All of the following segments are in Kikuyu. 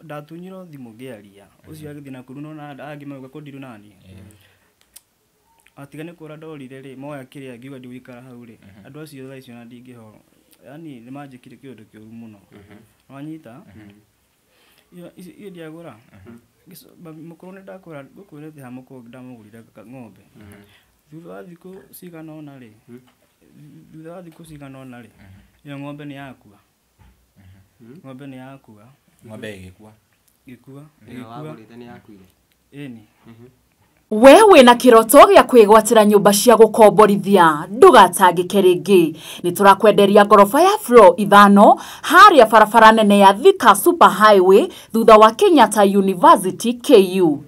Ndatunyirwo thimũ ngĩaria, ũcio agĩthiĩ na kũu nona angĩ magĩũka kũndiru naniĩ. Atiga nĩ kũra ndorire rĩ, moya kĩrĩa ngiuga ndigũikara hau rĩ, andũ acio thaa icio ona ndingĩho, yani nĩ manjĩkire kĩũndũ kĩũru mũno. Wanyita iyo ndiagũra. Mũkũrũ nĩ ndakwĩra, ngũkwĩrĩte ha mũkũrũ ndamũgũrire ng'ombe. Thutha wa thikũ cigana ũna rĩ, thutha wa thikũ cigana ũna rĩ, ĩyo ng'ombe nĩ yakua. Ng'ombe nĩ yakua. Ng'ombe ĩgĩkua? Gĩkua. Ĩyo Ĩgĩkua. Wagũrĩte nĩ yakuire? Ĩni. We wĩna kĩroto gĩa kwĩgwatĩra nyũmba cia gũkomborithia, ndũgatangĩke rĩngĩ. Nĩ tũrakwenderia ngoroba ya floor 5 harĩa barabara nene ya Thika Super Highway, thutha wa Kenyatta University, KU.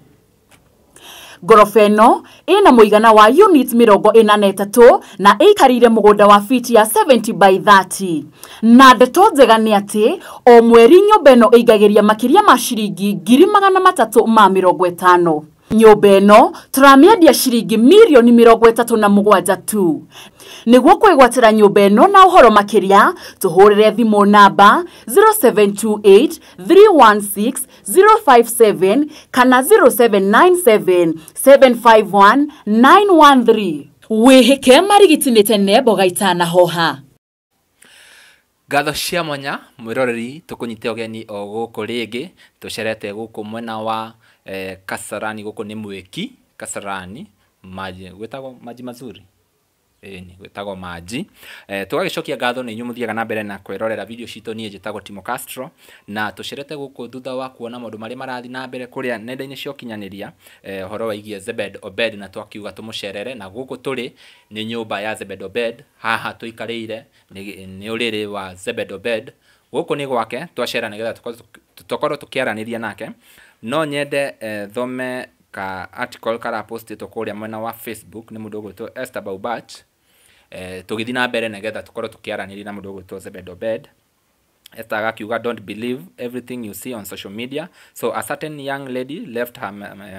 Ngoroba ĩno ĩna mũigana wa unit 43 na ĩikarĩire mũgũnda wa fiti ya 70 by 30. Na ndeto njega nĩ atĩ o mweri nyũmba ĩno ĩingagĩria makĩria ma ciringi 350,000. Nyũmba ĩno tũramĩendia ciringi mirioni 37 tu. Nĩguo kwĩgwatĩra nyũmba ĩno na ũhoro makĩria, tũhũrĩre thimũ namba 0728 316 057 kana 0797 751 913. Wĩhĩke marigiti nĩ tene mboga itanahoha. Ngatho cia mwanya, mwĩroreri, tũkũnyite ũgeni o gũkũ rĩngĩ. Tũcerete gũkũ mwena wa Kasarani. Gũkũ nĩ Mwĩki Kasarani, maji gwĩtagwo maji mazuri. Ĩni gwĩtagwo maji. Tũgagĩcokia ngatho nĩ inyuĩ mũthiaga na mbere na kwĩrorera video citũ. Niĩ njĩtagwo Timo Castro, na tũcerete gũkũ thutha wa kuona maũndũ marĩa marathiĩ na mbere kũrĩa nenda-inĩ cia ũkinyanĩria, ũhoro wĩgiĩ Zebed Obed, na twakiuga tũmũcerere. Na gũkũ tũrĩ nĩ nyũmba ya Zebed Obed. Haha tũikarĩire nĩ ũrĩrĩ wa Zebed Obed. Gũkũ nĩ gwake twacera nĩgetha tũkorwo tũkĩaranĩria nake. No nyende thome ka article karapostĩtwo kũrĩa mwena wa Facebook nĩ mũndũ ũgwĩtwo Esther Baubach, tũgĩthiĩ na mbere nĩgetha tũkorwo tũkĩaranĩria na mũndũ ũgwĩtwo Zebed Obed. Esther agakiuga, "Don't believe everything you see on social media. So a certain young lady left her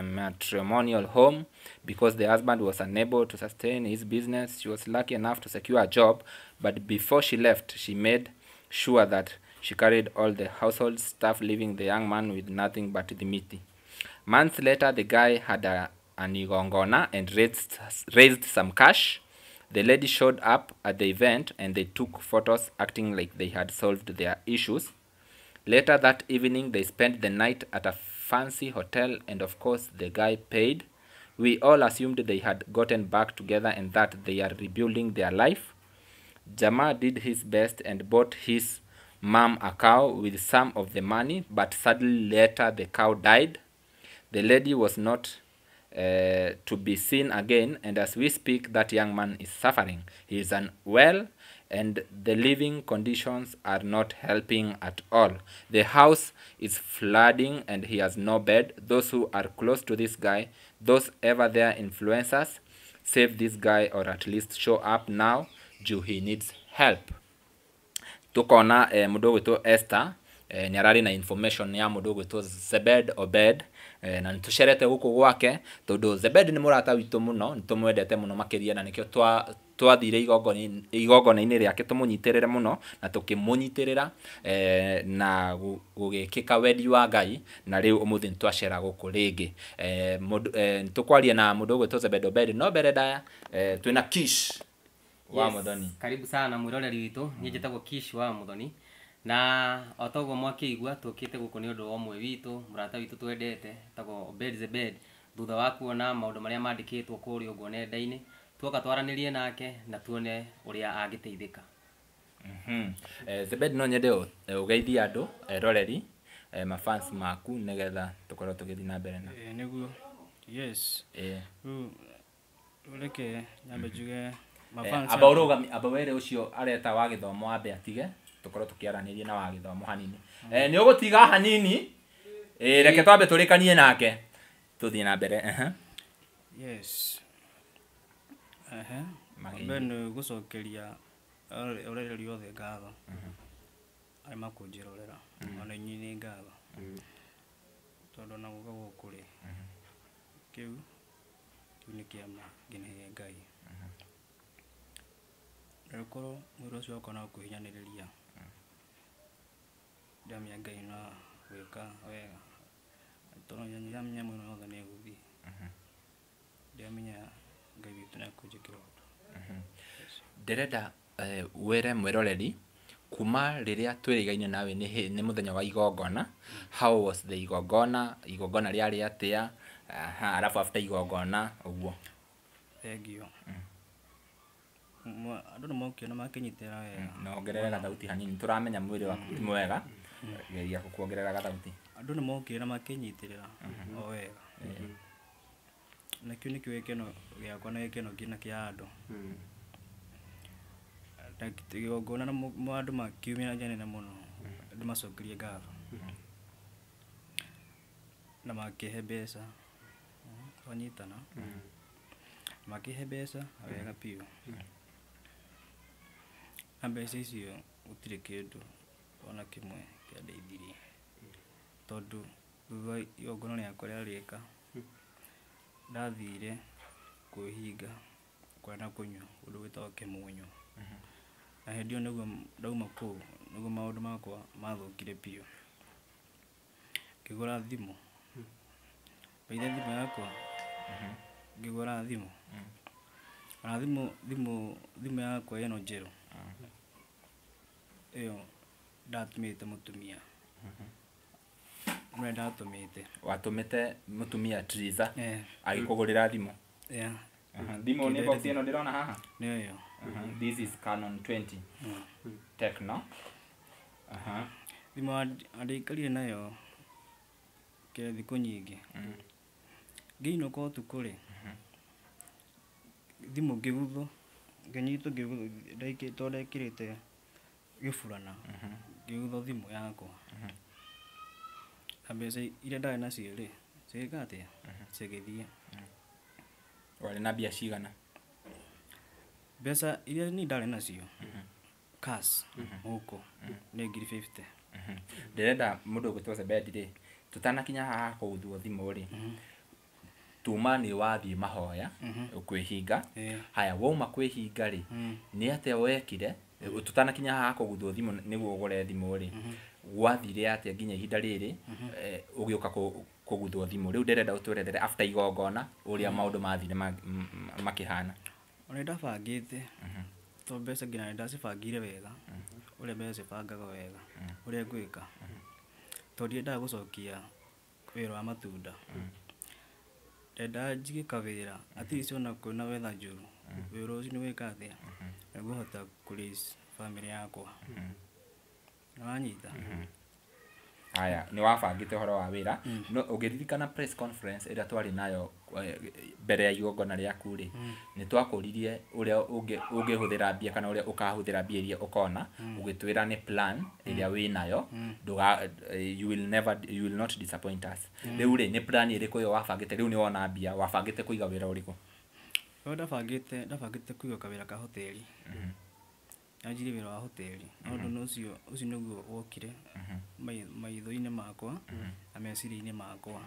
matrimonial home because the husband was unable to sustain his business. She was lucky enough to secure a job, but before she left, she made sure that she carried all the household stuff, leaving the young man with nothing but the miti. Months later, the guy had an igongona and raised some cash. The lady showed up at the event and they took photos, acting like they had solved their issues. Later that evening, they spent the night at a fancy hotel and, of course, the guy paid. We all assumed they had gotten back together and that they are rebuilding their life. Jama did his best and bought his mom a cow with some of the money, but sadly later the cow died. The lady was not to be seen again, and as we speak, that young man is suffering. He is unwell, and the living conditions are not helping at all. The house is flooding, and he has no bed. Those who are close to this guy, those ever there influencers, save this guy or at least show up now. Juu he needs help." Tukona mũndũ ũgwĩtwo Esther nĩ ararĩ na information ya mũndũ ũgwĩtwo Zebed Obed, na nĩ tũcerete gũkũ gwake tondũ Zebed nĩ mũrata witũ mũno, nĩ tũmwendete mũno makĩria, na nĩkĩo twathire igongona-inĩ rĩake tũmũnyitĩrĩre mũno na tũkĩmũnyitĩrĩra, na gũgĩkĩka wendi wa Ngai, na rĩu ũmũthĩ nĩ twacera gũkũ rĩngĩ. Nĩ tũkwaria na mũndũ ũgwĩtwo Zebed Obed, no mbere ndaya twĩna Kish wa Muthoni. Karibu sana mwĩroreri witũ. Niĩ njĩtagwo Kish wa Muthoni, na o ta ũguo mwakĩigua, tũkĩte gũkũ nĩ ũndũ wa ũmwe witũ, mũrata witũ twendete, etagwo Obed Zebed. Thutha wa kuona maũndũ marĩa mandĩkĩtwo kũrĩa ũguo nenda-inĩ, tuoka twaranĩrie nake na tuone ũrĩa angĩteithĩka. Zebed, no nyende ũgeithie andũ eroreri, mafans maku, nĩgetha tũkorwo tũgĩthiĩ na mbere na Nĩguo, yes. Rĩu reke nyambe njuge mafans Amba ũrũgami, amba were ũcio areta wa gĩthomo ambe atige, tũkorwo tũkĩaranĩria na wa gĩthomo hanini. Nĩ ũgũtiga hanini. Reke twambe tũrĩkanie nake tũthiĩ na mbere. Ehe. Yes, ehe. Mageithie. Mbere nĩ gũcokeria orereri othe ngatho arĩa makũnjĩrorera, ona inyuĩ nĩ ngatho, tondũ ona gũka gũkũ rĩ, kĩu nĩ kĩama ngeneire Ngai. Na gũkorwo mwĩra ũcio wakwa no kũhinyanĩrĩria, ndamenya Ngai no Gwĩka wega tondũ ndiramenya nyamũ ĩno yothe nĩ ĩgũthiĩ. Ndiramenya Ngai witũ nĩ ekũnjĩkĩra ũndũ. Ndĩrenda wĩre mwĩroreri kuma rĩrĩa twĩrĩgaine nawe nĩ mũthenya wa igongona. How was the igongona? Igongona rĩarĩ atĩa? Aha, arabu after igongona ũguo. Thengiũ. Andũ nĩ mokire na makĩnyitĩrĩra wega. Na ongerera gathauti hanini, tũramenya mwĩrĩ waku ti mwega, geria kuongerera gathauti. Andũ nĩ mokire na makĩnyitĩrĩra o wega. Na kĩu nĩkĩo gĩkeno gĩakwa na gĩkeno nginya kĩa andũ. Na igongona na andũ makiumĩra nja nene mũno ndĩmacokerie ngatho. Na makĩhe mbeca, twanyitana, makĩhe mbeca wega biũ. Na mbeca icio gũtirĩ kĩndũ ona kĩmwe kĩandeithirie, tondũ thutha wa igongona rĩakwa rĩarĩka, ndathire kwĩhinga kũrĩa na kũnyua kũndũ gwĩtagwo Kĩmunyũ. Na hĩndĩ ĩyo nĩguo ndauma kũu nĩguo maũndũ makwa mathũkire biũ. Ngĩgũra thimũ, ndaire thimũ yakwa, ngĩgũra thimũ. Ona thimũ yakwa ĩno njerũ, ĩyo ndatũmĩte mũtumia. Nĩwe ndatũmĩte. Watũmĩte mũtumia Triza agĩkũgũrĩra thimũ? Yeah. Thimũ nĩ box ĩno ndĩrona haha? Nĩyo ĩyo. This is Canon 20 Tecno. Thimũ ndaikarire nayo kĩrĩa thikũ nyingĩ. Ngĩinũka ũtukũ rĩ, thimũ ngĩguthwo, ngĩnyitwo ngĩguthwo, tondũ ndekĩrĩte gĩburana, ngĩguthwo thimũ yakwa. Na mbeca iria ndarĩ nacio rĩ, cigĩka atĩa? Cigĩthiĩ. Warĩ na mbia cigana? Mbeca iria niĩ ndarĩ nacio cash mũhuko nĩ 50,000. Ndĩrenda mũndũ ũgwĩtwo Zebedi rĩ, tũtanakinya haha kũguthwo thimũ rĩ, tuma nĩ wathiĩ mahoya kwĩhinga. Haya, wauma kwĩhinga rĩ, nĩ atĩa wekire? Tũtanakinya haha kũguthwo thimũ nĩguo ũgũre thimũ rĩ, gwathire atĩa nginya ihinda rĩrĩ ũgĩũka kũguthwo thimũ? Rĩu ndĩrenda ũtwerethere after igongona ũrĩa maũndũ mathire makĩhana. Ona nĩndabangĩte, tondũ mbeca nginya nĩndacibangire wega, ũrĩa mbeca cibangagwo wega, ũrĩa ngwĩka. Tondũ ndiendaga gũcokia wĩra wa matunda. Ndendaga njige kawĩra, at least ona kwĩna weather njũru, wĩra ũcio nĩ gwĩka atĩa, nĩngũhota kũ raise family yakwa. Nĩwanyita? Haya, nĩ wabangĩte ũhoro wa wĩra. No ũngĩririkana press conference ĩrĩa twarĩ nayo mbere ya igongona rĩaku rĩ, nĩ twakũririe ũrĩa ũngĩhũthĩra mbia kana ũrĩa ũkahũthĩra mbia iria ũkona, ũgĩtwĩra nĩ plan ĩrĩa wĩnayo, you will never, you will not disappoint us. Rĩu rĩ, nĩ plan ĩrĩkũ ĩyo wabangĩte? Rĩu nĩ wona mbia, wabangĩte kũiga wĩra ũrĩkũ? No ndabangĩte kũiga kawĩra ka hoteli. Nyanjirie wĩra wa hoteli. No ũndũ ũcio ũcio nĩguo wokire maitho-inĩ makwa na meciria-inĩ makwa.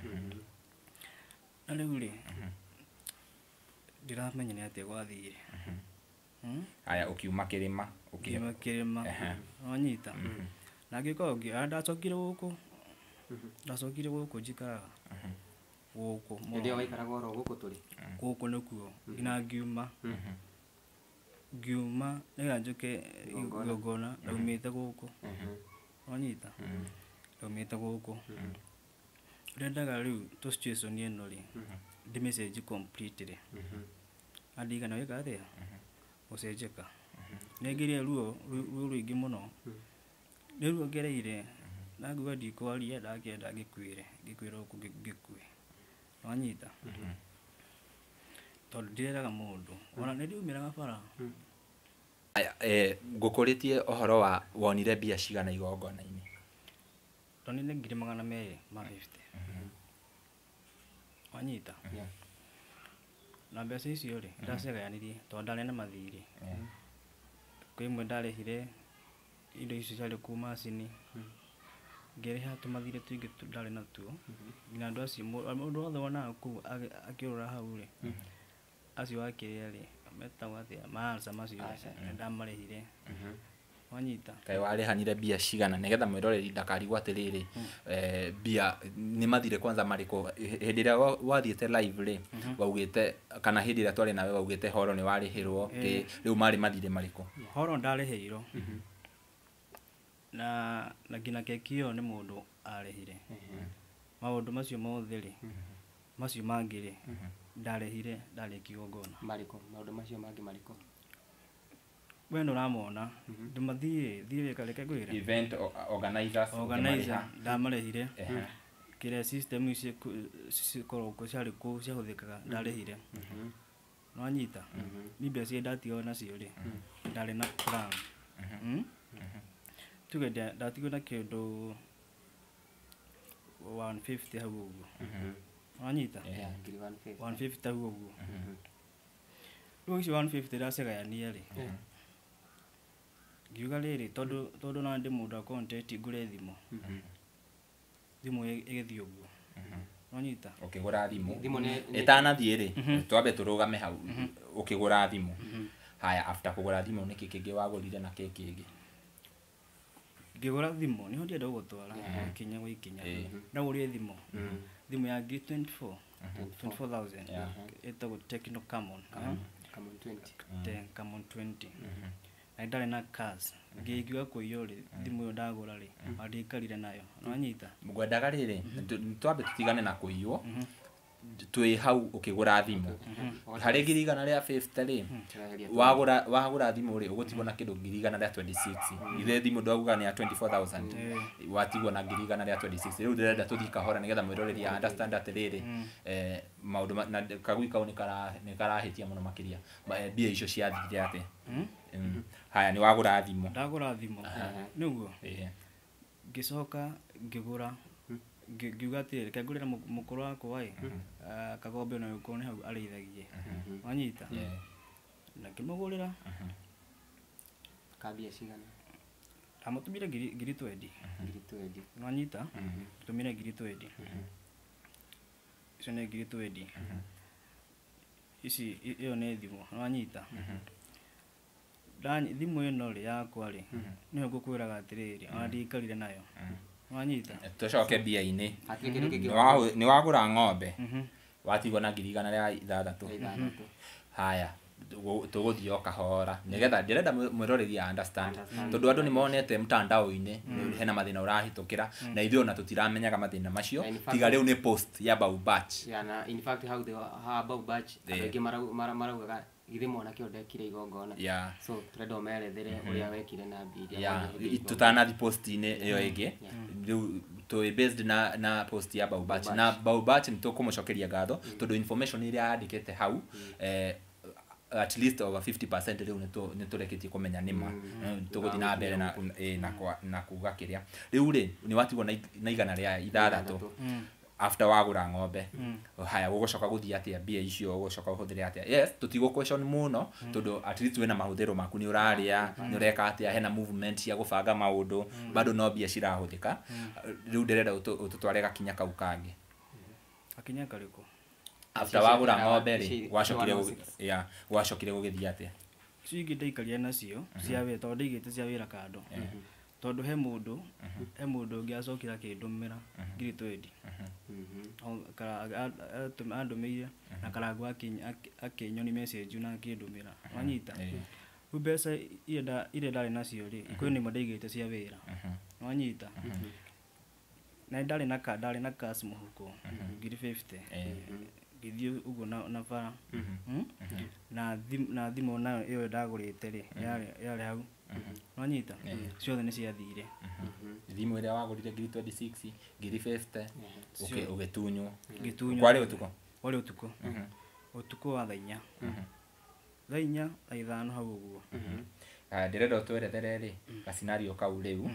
Na rĩu rĩ, ndiramenya nĩ atĩa gwathire. Haya, ũkiuma kĩrĩma, Ngiuma kĩrĩma, wanyita. Na ngĩũka ũngĩ, ndacokire gũkũ, ndacokire gũkũ njikaraga gũkũ. Hĩndĩ ĩyo waikaraga oro gũkũ tũrĩ? Gũkũ nĩkuo nginya ngiuma. Ngiuma nĩgetha njũke igongona, ndaumĩte gũkũ. Wanyita? Ndaumĩte gũkũ. Ndendaga rĩu tũ situation ĩno rĩ, ndĩmĩcenjie completely. Na ndigana gwĩka atĩa? Gũcenjeka. Nĩngĩire ruo ruo rũingĩ mũno. Nĩ ruo ngereire na nguga ndikwaria, ndakĩenda ngĩkuĩre, ngĩkuĩre gũkũ ngĩkue. Wanyita? Tondũ ndireraga mũndũ. Ona nĩ ndiumĩraga bara. Aya, ngũkũrĩtie ũhoro wa wonire mbia cigana igongona-inĩ? Ndonire 250,000. Wanyita? Na mbeca icio rĩ, ndacigayanirie tondũ ndarĩ na mathirĩ. Kwĩ imwe ndarĩhire indo icio ciarĩ kũu macini, ngĩrĩha tũmathirĩ tũingĩ ndarĩ natuo. Nginya andũ acio, mũndũ wothe wonaga kũu akĩũrũra hau rĩ, acio akĩrĩa rĩ, metagwo atĩa, maansa macio rĩ, nĩndamarĩhire. Wanyita. Kaĩ warĩhanire mbia cigana nĩgetha mwĩroreri ndakarigwo atĩrĩrĩ, mbia nĩ mathire kwanza marĩkũ hĩndĩ ĩrĩa wathiĩte live rĩ, waugĩte kana hĩndĩ ĩrĩa twarĩ nawe waugĩte horo nĩ warĩhĩrwo, rĩu marĩ mathire marĩkũ? Horo ndarĩhĩirwo na nginya keki ĩyo nĩ mũndũ arĩhire. Maũndũ macio mothe rĩ, macio mangĩ rĩ, ndarĩhire ndarĩkia igongona. Marĩkũ maũndũ macio mangĩ marĩkũ? We nĩũramona ndĩmathiĩ thiĩ reke ngwĩre. Event organizers Organizer ndamarĩhire. Ehe. Kĩrĩa system ici cikoragwo kuo ciarĩ kũu ciahũthĩkaga ndarĩhire. Nĩwanyita? Niĩ mbeca iria ndatigwo nacio rĩ, ndarĩ na plan. Tuge ndatigwo na kĩndũ 150 hau ũguo. Nĩwanyita? Ngiri 150. 150 hau ũguo. Rĩu icio 150 ndacigayania rĩ, ngiuga rĩrĩ, tondũ na ndĩ mũndũ wa content ngũre thimũ. Thimũ ĩgĩthiĩ ũguo. Nĩwanyita? Ũkĩgũra thimũ. Thimũ nĩ Ĩtanathiĩ rĩ, twambe tũrũgame hau. Ũkĩgũra thimũ. Haya, after kũgũra thimũ nĩkĩ kĩngĩ wagũrire na kĩ kĩngĩ? Ngĩgũra thimũ nĩho ndĩrenda gũgũtwara ikinya gwa ikinya. Ndagũrire thimũ. Thimũ ya ngiri 24. 24,000. Ĩtagwo Tecno Camon. Camon 20. Camon 20. Na ndarĩ na cash. Ngĩngiuga kũiywo rĩ, thimũ ĩyo ndagũra rĩ, ndiaikarire nayo. Nĩwanyita? Ngwendaga rĩrĩ, twambe tũtigane na kũiywo. Twĩ hau ũkĩgũra thimũ. Harĩ ngiri igana rĩa 50 rĩ, wagũra thimũ rĩ, ũgũtigwo na kĩndũ ngiri igana rĩa 26. Ithe thimũ ndwauga nĩ ya 24,000. Watigwo na ngiri igana rĩa 26. Rĩu ndĩrenda tũthiĩ kahora nĩgetha mwĩroreri a understand atĩrĩrĩ, maũndũ na kagui kau nĩ karahĩtia mũno makĩria. Mbia icio ciathire atĩa? Haya, nĩ wagũra thimũ. Ndagũra thimũ. Nĩguo? Ngĩcoka ngĩgũra. Ngiuga atĩrĩrĩ, reke ngũrĩre mũkũrũ wakwa ĩ, kagombe ona gũkorwo nĩ hau arĩithagie. Wanyita? Na ngĩmũgũrĩra. Kambia cigana? Ndamũtũmire ngiri 20. Ngiri 20. Wanyita? Tũmire ngiri 20. Icio nĩ ngiri 20. Ici ĩyo nĩ thimũ, wanyita? Thimũ ĩno rĩ yakwa rĩ, nĩyo ngũkwĩraga atĩrĩrĩ, ona ndiaikarire nayo. Wanyita? Tũcoke mbia-inĩ. Hatirĩ kĩndũ kĩngĩ. Nĩ wagũra ng'ombe. Watigwo na ngiri igana rĩa ithathatũ. Haya, tũgũthiĩ o kahora nĩgetha ndĩrenda mwĩroreri a understand, tondũ andũ nĩ monete mtandao-inĩ hena mathĩna ũrahĩtũkĩra, na ithuĩ ona tũtiramenyaga mathĩna macio, tiga rĩu nĩ post ya Baubach. Yeah, na in fact how the Baubach andũ aingĩ maraugaga githĩ mwanake ũyũ ndekire igongona. So tũrenda ũmerethere ũrĩa wekire na mbia iria Tũtanathi post-inĩ ĩyo ĩngĩ, rĩu twĩ based na post ya Baubach. Na Baubach nĩ tũkũmũcokeria ngatho tondũ information ĩrĩa yandĩkĩte hau, at least over 50% rĩu nĩ tũrĩkĩtie kũmenya nĩma. Tũgũthiĩ na mbere na kuga kĩrĩa. Rĩu rĩ, nĩ watigwo na igana rĩa ithathatũ. After wagũra ng'ombe. Haya, ũgũcoka gũthiĩ atĩa mbia icio, ũgũcoka ũhũthĩre atĩa? Yes, tũtigũ question mũno tondũ at least wĩna mahũthĩro maku, nĩ ũrarĩa, nĩ ũreka atĩa, hena movement cia gũbanga maũndũ, bado no mbia cirahũthĩka. Rĩu ndĩrenda ũtũtware gakinya kau kangĩ. Gakinya karĩkũ? After wagũra ng'ombe rĩ, gwacokire gũgĩthiĩ atĩa? Icio ingĩ ndaikarire nacio cia wĩra, tondũ ndaigĩte cia wĩra kando. Tondũ he mũndũ ũngĩ acokire akĩndũmĩra ngiri 20. Andũmĩire na Karangũ akĩnyoni message na akĩndũmĩra. Wanyita? Rĩu mbeca iria ndarĩ nacio rĩ, kwĩ nĩmo ndaigĩte cia wĩra. Wanyita? Na ndarĩ na cash mũhuko ngiri 50. Ngĩthiĩ ũguo na bara. Na thimũ nayo ĩyo ndagũrĩte rĩ, yarĩ hau. Wanyita? Ciothe nĩ ciathire. Thimũ ĩrĩa wagũrire ngiri 26, ngiri 50, ũgĩtunywo. Ngĩtunywo. Kwarĩ ũtukũ? Kwarĩ ũtukũ. Ũtukũ wa thaa inya. Thaa inya, thaa ithano hau ũguo. Ndĩrenda ũtwerethere rĩ, ga scenario kau rĩu,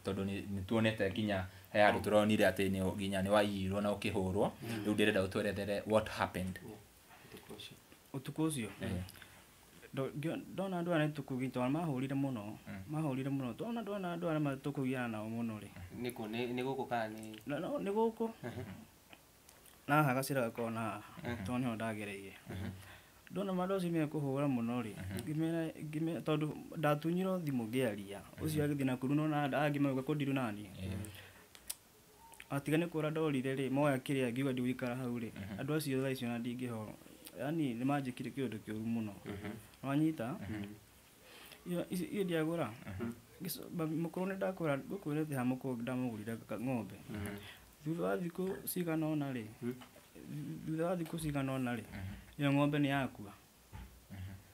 tondũ nĩ tuonete nginya he handũ tũronire atĩ nginya nĩ waiyirwo na ũkĩhũrwo. Rĩu ndĩrenda ũtwerethere what happened. Ũtukũ ũcio? Ndona andũ aya nĩ tũkũgia, tondũ mahũrire mũno. Mahũrire mũno. Ndona andũ aya tũkũgiana nao mũno rĩ. Nĩkũ? Nĩ gũkũ kana nĩ? No, nĩ gũkũ. Na haha gacĩra gakoragwo na haha, tondũ nĩho ndagereire. Ndona andũ acio mekũhũra mũno rĩ, ngĩmera tondũ ndatunyirwo thimũ ngĩaria, ũcio agĩthiĩ na kũu nona angĩ magĩũka kũndiru naniĩ. Atiga nĩ kũra ndorire rĩ, moya kĩrĩa ngiuga ndigũikara hau rĩ, andũ acio thaa icio ona ndingĩhoro, yani nĩ manjĩkire kĩũndũ kĩũru mũno. Wanyita? Iyo ndiagũra. Mũkũrũ nĩ ndakũra, ngũkwĩrĩte ha mũkũrũ ndamũgũrire ng'ombe. Thutha wa thikũ cigana ũna rĩ, thutha wa thikũ cigana ũna rĩ, ĩyo ng'ombe nĩ yakua.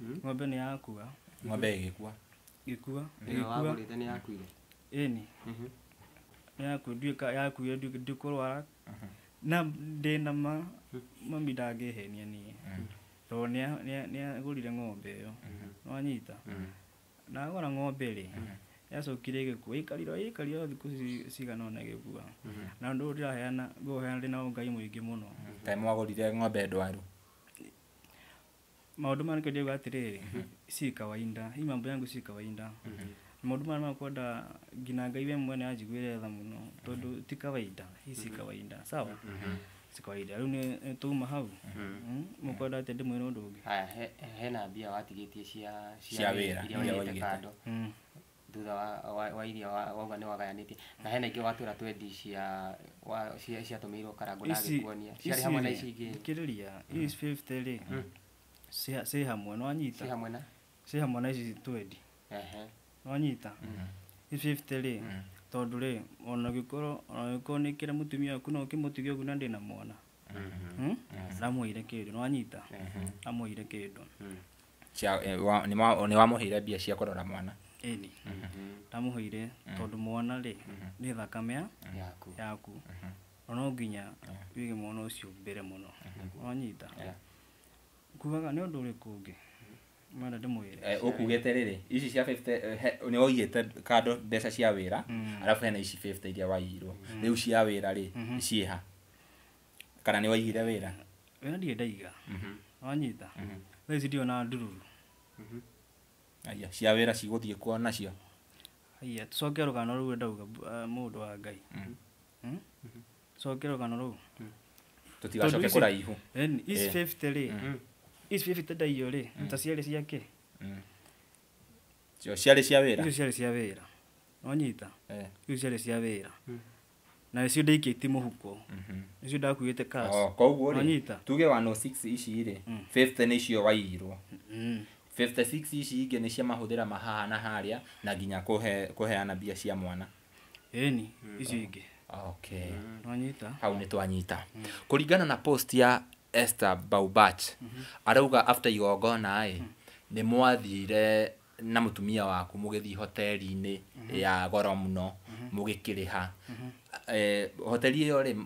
Ng'ombe nĩ yakua. Ng'ombe ĩgĩkua. Ĩgĩkua. Ĩyo wagũrĩte nĩ yakuire. Ĩni. Nĩ yakuire, nduĩka yakuire ndikũrwara. Na ndĩna ma mami ndangĩhenia niĩ. Tondũ nĩ agũrire ng'ombe ĩyo. Nĩwanyita? Na agũra ng'ombe rĩ, yacokire ĩgĩkua, ĩikarire thikũ cigana ũna ĩgĩkua. Na ũndũ ũyũ ndĩraheana, ngũũheana ndĩna ũngai mũingĩ mũno. Kaĩ mwagũrire ng'ombe ndwaru? Maũndũ maya nĩkĩo ndĩrauga atĩrĩrĩ, si kawaida, hii mambo yangu si kawaida. Maũndũ maya makwenda nginya Ngai we mwene anjiguĩre tha mũno, tondũ ti kawaida, hii si kawaida, sawa? Si kawaida. Rĩu nĩ twauma hau. Mũkwenda atĩa ndĩmwĩre ũndũ ũngĩ? Haya, hena mbia watigĩtie cia Cia wĩra, iria iria waigĩte waigĩte. Kando thutha wa iria wauga nĩ wagayanĩtie, na hena ingĩ watwĩra twendi cia ciatũmĩirwo Karangũ na agĩkuonia ciarĩ hamwe na ici ingĩ. Thikĩrĩria, ici 50 rĩ, ciĩ hamwe, nĩwanyita? Ciĩ hamwe na Ciĩ hamwe na ici twendi. Nĩwanyita? Ici 50 rĩ, tondũ rĩ, ona ũngĩkorwo nĩ kĩrĩa mũtumia waku no ũkĩmũtige ũguo na ndĩna mwana. Ndamũheire kĩndũ, nĩwanyita? Ndamũheire kĩndũ. Nĩ wamũheire mbia cia kũrora mwana? Ĩni. Ndamũheire tondũ mwana rĩ, nĩ thakame yaku. Yaku. Na no nginya wĩige mwana ũcio mbere mũno. Nĩwanyita? Kugaga nĩ ũndũ ũrĩkũ ũngĩ? Mwenda ndĩmwĩre? Ũkugĩte rĩrĩ, ici cia 50 nĩ waigĩte kando mbeca cia wĩra, arabu hena ici 50 iria waiyirwo. Rĩu cia wĩra rĩ, ciĩha? Kana nĩ waigire wĩra? Wĩra ndirĩ ndaiga. Nĩwanyita? Thaa ici ndirĩ ona ndururu. Aya, cia wĩra cigũthiĩ kuo nacio? Haiya, tũcoke rũgano rũu ndauga mũndũ wa Ngai. Tũcoke rũgano rũu. Tũtigacoke kũraihu. Ici 50 rĩ, ici 50 ndaiyo rĩ, ta ciarĩ cia kĩ? Cio ciarĩ cia wĩra? Icio ciarĩ cia wĩra. Nĩwanyita? Icio ciarĩ cia wĩra. Na nĩcio ndaikĩtie mũhuko. Nĩcio ndakuĩte cash. Koguo rĩ, Nĩwanyita? tuge 106 ici rĩ, 50 nĩcio waiyirwo. 56 ici ingĩ nĩ cia mahũthĩra ma haha na harĩa na nginya kũheana mbia cia mwana. Ĩni, icio ingĩ. Okay. Nĩwanyita? Hau nĩ twanyita. Kũringana na post ya Esther Baubach, arauga after igongona ĩ, nĩ mwathire na mũtumia waku mũgĩthiĩ hoteli-inĩ ya goro mũno mũgĩkĩrĩha. Hoteli ĩyo rĩ,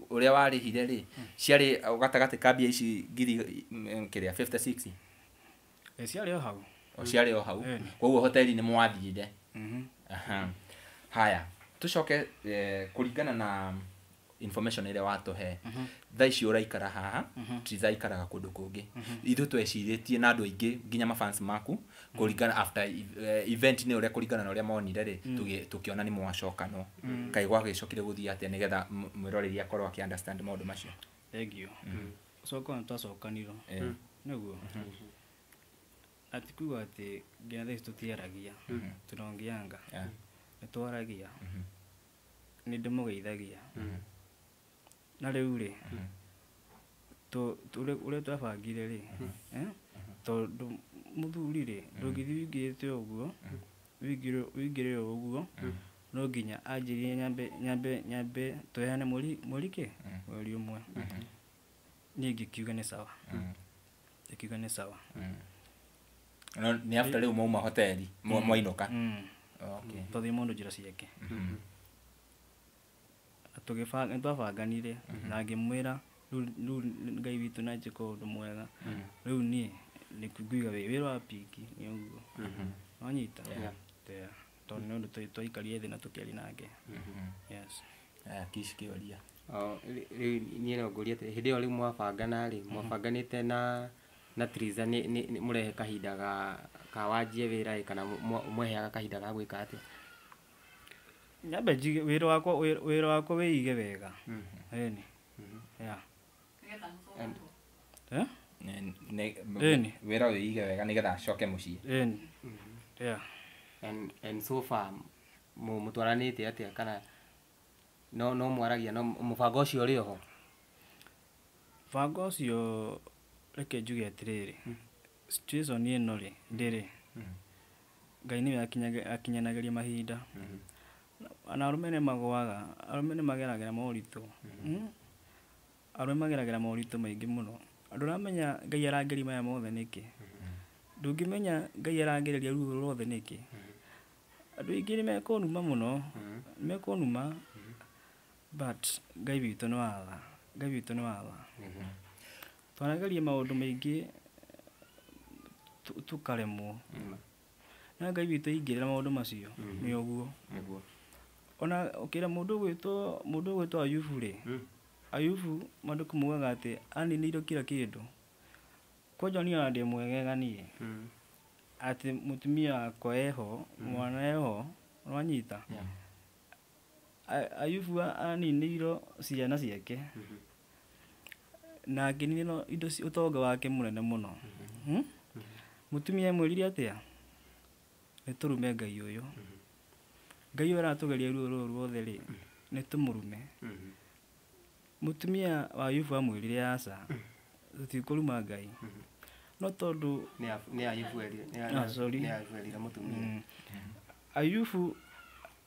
ũrĩa warĩhire rĩ, ciarĩ gatagatĩ ka mbia ici ngiri kĩrĩa 56? Ciarĩ o hau. O ciarĩ o hau. Koguo hoteli nĩ mwathire. Aha. Haya, tucoke kũringana na information ĩrĩa watũhe, thaa ici ũraikara haha, Triza aikaraga kũndũ kũngĩ. Ithuĩ twecirĩtie na andũ aingĩ nginya mafans maku kũringana after event nĩ ũrĩa kũringana na ũrĩa monire rĩ, tũkĩona nĩ mwacokanwo. Kaĩ gwagĩcokire gũthiĩ atĩa nĩgetha mwĩroreri akorwo akĩ understand maũndũ macio? Thank you. Coka nĩ twacokanirwo. Nĩguo. Na ti kuga atĩ nginya thaa ici tũtiaragia. Tunaongeanga. Nĩ twaragia. Nĩ ndĩmũgeithagia. Na rĩu rĩ, ũrĩa twabangire rĩ, tondũ mũthuri rĩ, ndũngĩthiĩ ũingĩrĩte ũguo, ũingĩre ũguo, no nginya anjĩrire nyambe tũheane mweri kĩ? Mweri ũmwe. Niĩ ngĩkiuga nĩ sawa. Ngĩkiuga nĩ sawa. No nĩ after rĩu mwauma hoteli, mwainũka? Okay. Twathiĩ mũndũ njĩra ciake. Nĩ twabanganire na ngĩmwĩra rĩu Ngai witũ nĩ anjĩka ũndũ mwega. Rĩu niĩ nĩ nguiga wĩra wa pinki nĩ ũguo. Wanyita? Yeah. Tondũ nĩ ũndũ twaikarire thĩ na tũkĩaria nake. Yes. Aya, Kish kĩũria. Rĩu niĩ no ngũrie atĩrĩ, hĩndĩ ĩyo rĩu mwabangana rĩ, mwabanganĩte na Triza nĩ mũrehe kahinda ka wanjie wĩra ĩ, kana mweheaga kahinda ga gwĩka atĩa? Nyambe njige wĩra wakwa, wĩra wakwa wĩige wega. Ĩni. Yeah. Eh? Ĩni. Wĩra wĩige wega nĩgetha acoke mũciĩ. Ĩni, yeah. And so far mũtwaranĩte atĩa, kana no mwaragia, no mũbango ũcio ũrĩ oho? Mũbango ũcio, reke njuge atĩrĩrĩ, situation ĩno rĩ, ndĩrĩ Ngai nĩwe akinyanagĩria mahinda. Na arũme nĩ magũaga, arũme nĩ mageragĩra moritũ. Arũme mageragĩra moritũ maingĩ mũno. Ndũramenya Ngai arangeria maya mothe nĩkĩ. Ndũngĩmenya Ngai arangereria ruo rũrũ ruothe nĩkĩ. Andũ aingĩ nĩ mekũnuma mũno, nĩ mekũnuma, but Ngai witũ nĩ watha, Ngai witũ nĩ watha. Twanageria maũndũ maingĩ tũkaremwo. Na Ngai witũ aingĩrĩra maũndũ macio, nĩ ũguo. Nĩguo. Ona ũkĩra mũndũ ũgwĩtwo Ayubu rĩ, Ayubu maandĩko maugaga atĩ aninĩirwo kila kĩndũ. Kwanja niĩ ona ndĩ mwegega niĩ, atĩ mũtumia wakwa eho, mwana eho, nĩwanyita? Ayubu aninĩirwo ciana ciake na akĩninĩrwo indo ũtonga wake mũnene mũno. Mũtumia amwĩrire atĩa? Nĩ tũrume Ngai ũyũ. Ngai ũyũ aratũgeria ruo rũrũ ruothe rĩ, nĩ tũmũrume. Mũtumia wa Ayubu amwĩrire aca, tũtikũruma Ngai. No tondũ Nĩ Ayubu erire Ah, sorry. Nĩ Ayubu erire mũtumia.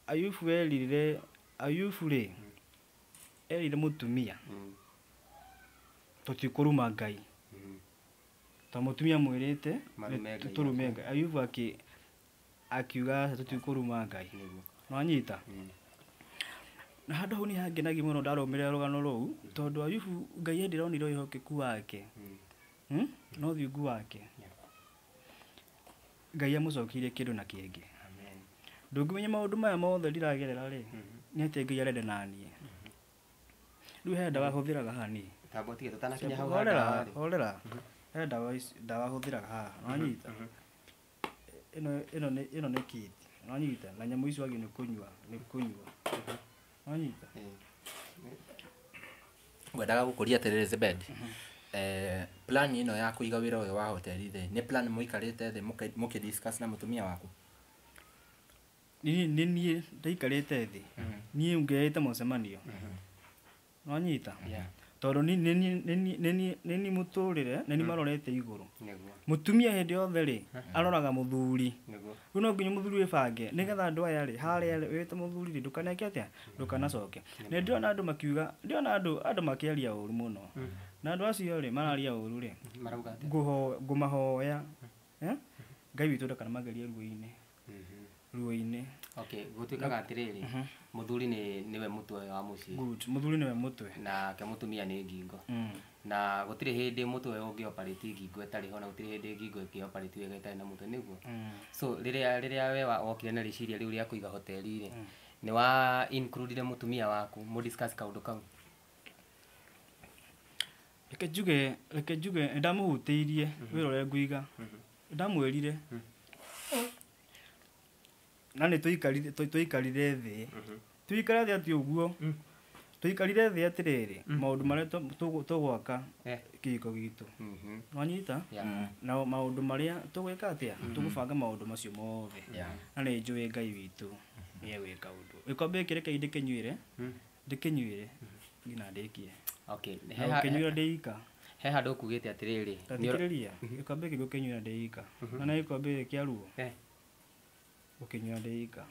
Ayubu erire, Ayubu rĩ, erire mũtumia tũtikũruma Ngai. Ta mũtumia mwĩrĩte Marume Ngai. tũrume Ngai. Ayubu akiuga aca, tũtikũruma Ngai. Nĩguo. Nĩwanyita? Na handũ hau nĩ hangenagia mũno ndarũmĩrĩra rũgano rũu, tondũ Ayubu Ngai hĩndĩ ĩrĩa onire wĩhokeku wake, Na ũthingu wake, Ngai amũcokeirie kĩndũ na kĩngĩ. Amen. Ndũngĩmenya maũndũ maya mothe ndiragerera rĩ, nĩ atĩa Ngai arenda naniĩ. Rĩu he ndawa hũthĩraga haha niĩ. Tamba ũtige tũtanakinya hau ha Horera, ndawa rĩ. horera. He ndawa ici, ndawa hũthĩraga haha, nĩwanyita? Ĩno nĩ kit, nĩwanyita? Na nyamũ ici wagĩrĩirwo nĩ kũnyua, nĩ kũnyua. Nĩwanyita? Ngwendaga gũkũria atĩrĩrĩ Zebed, plan ĩno ya kũiga wĩra ũyũ wa hoteli rĩ, nĩ plan mũikarĩte thĩ mũkĩ discuss na mũtumia waku? Nĩ niĩ ndaikarĩte thĩ, niĩ ngeĩte mũcemanio. Nĩwanyita? Yeah. Tondũ nĩ niĩ mũtũrĩre, nĩ niĩ marorete igũrũ. Nĩguo. Mũtumia hĩndĩ yothe rĩ, aroraga mũthuri. Nĩguo. Rĩu no nginya mũthuri wĩbange nĩgetha andũ aya rĩ, harĩa rĩ, wĩte mũthuri rĩ, ndũkaneke atĩa, ndũkanacoke. Na ndĩrona andũ makiuga, ndĩrona andũ makĩaria ũru mũno. Na andũ acio rĩ, mararia ũru rĩ, Marauga atĩa? Ngũmahoya, eh? Ngai witũ ndakanamagerie ruo-inĩ. Ruo-inĩ. Okay, gũtuĩkaga atĩrĩrĩ, mũthuri nĩwe mũtwe wa mũciĩ. Good. Mũthuri nĩwe mũtwe. Nake mũtumia nĩ ngingo. Na gũtirĩ hĩndĩ mũtwe ũngĩ operate ngingo ĩtarĩ ho, na gũtirĩ hĩndĩ ngingo ĩngĩ operate wega ĩtarĩ na mũtwe, nĩguo? So rĩrĩa we wokire na rĩciria rĩu rĩa kũiga hoteli rĩ, nĩ wa include mũtumia waku mũ discuss kaũndũ kau? Reke njuge nĩ ndamũhutĩirie wĩra ũrĩa ngũiga. Nĩ ndamwĩrire. Na nĩ tũikarire thĩ. Tũikare thĩ atĩ ũguo. Tũikarire thĩ atĩrĩrĩ, maũndũ marĩa tũgwaka kĩhiko gitũ. Nĩwanyita? Yeah. Na maũndũ marĩa tũgwĩka atĩa, tũgũbanga maũndũ macio mothe. Na nĩ njũĩ Ngai witũ nĩ egwĩka ũndũ. Gĩkombe gĩkĩ rekei ndĩkĩnyuĩre, ndĩkĩnyuĩre nginya ndĩkie. Okay. Na gũkĩnyuĩra ndĩ ika. He handũ ũkugĩte atĩrĩrĩ, Ta thikĩrĩria, gĩkombe gĩkĩ ngũkĩnyuĩra ndĩ ika. Na nĩ gĩkombe gĩkĩ kĩa ruo, gũkĩnyuĩra ndĩ ika.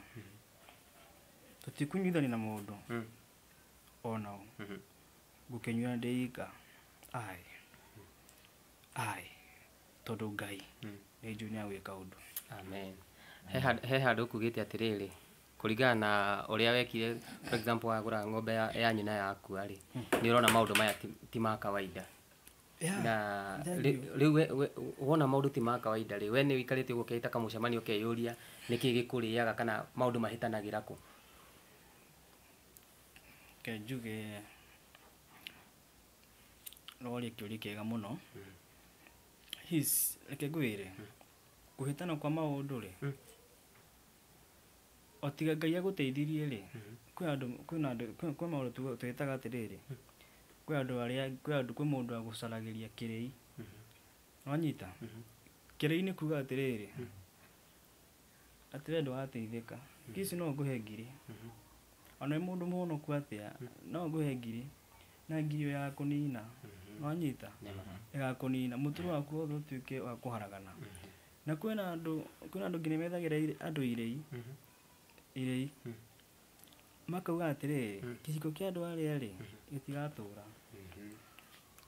Tũtikũnyuithania na mũndũ ona ũ. Ngũkĩnyuĩra ndĩ ika. Ai. Ai. Tondũ Ngai nĩ njũĩ nĩ egwĩka ũndũ. Amen. He handũ ũkugĩte atĩrĩrĩ, kũringana na ũrĩa wekire, for example wagũra ng'ombe ya nyina yakua rĩ, nĩ ũrona maũndũ maya ti ma kawaida. Na Thank you. rĩu wona maũndũ ti ma kawaida rĩ, we nĩ ũikarĩte ũguo ũkeita kamũcemanio ũkeyũria nĩkĩ gĩkũrĩaga kana maũndũ mahĩtanagĩra kũ? Reke njuge norie kĩũria kĩega mũno. His, reke ngwĩre, kũhĩtana kwa maũndũ rĩ, o tiga Ngai agũteithirie rĩ, kwĩ andũ kwĩna andũ kwĩ maũndũ twĩtaga atĩrĩrĩ, kwĩ andũ arĩa kwĩ andũ kwĩ mũndũ agũcaragĩria kĩrĩi. Nĩwanyita? Kĩrĩi nĩ kuga atĩrĩrĩ, atĩ we ndũrateithĩka. Kici no ngũhe ngiri. Ona wĩ mũndũ mũhonoku atĩa, no ngũhe ngiri. Na ngiri ĩyo ya kũnina. Nĩwanyita? Ĩgakũnina. Mũtũrĩre waku wothe ũtuĩke wa kũharagana. Na kwĩna andũ nginya methagĩra andũ irĩi. Irĩi. Makauga atĩrĩrĩ, kĩhiko kĩa andũ arĩa rĩ, gĩtigatũra.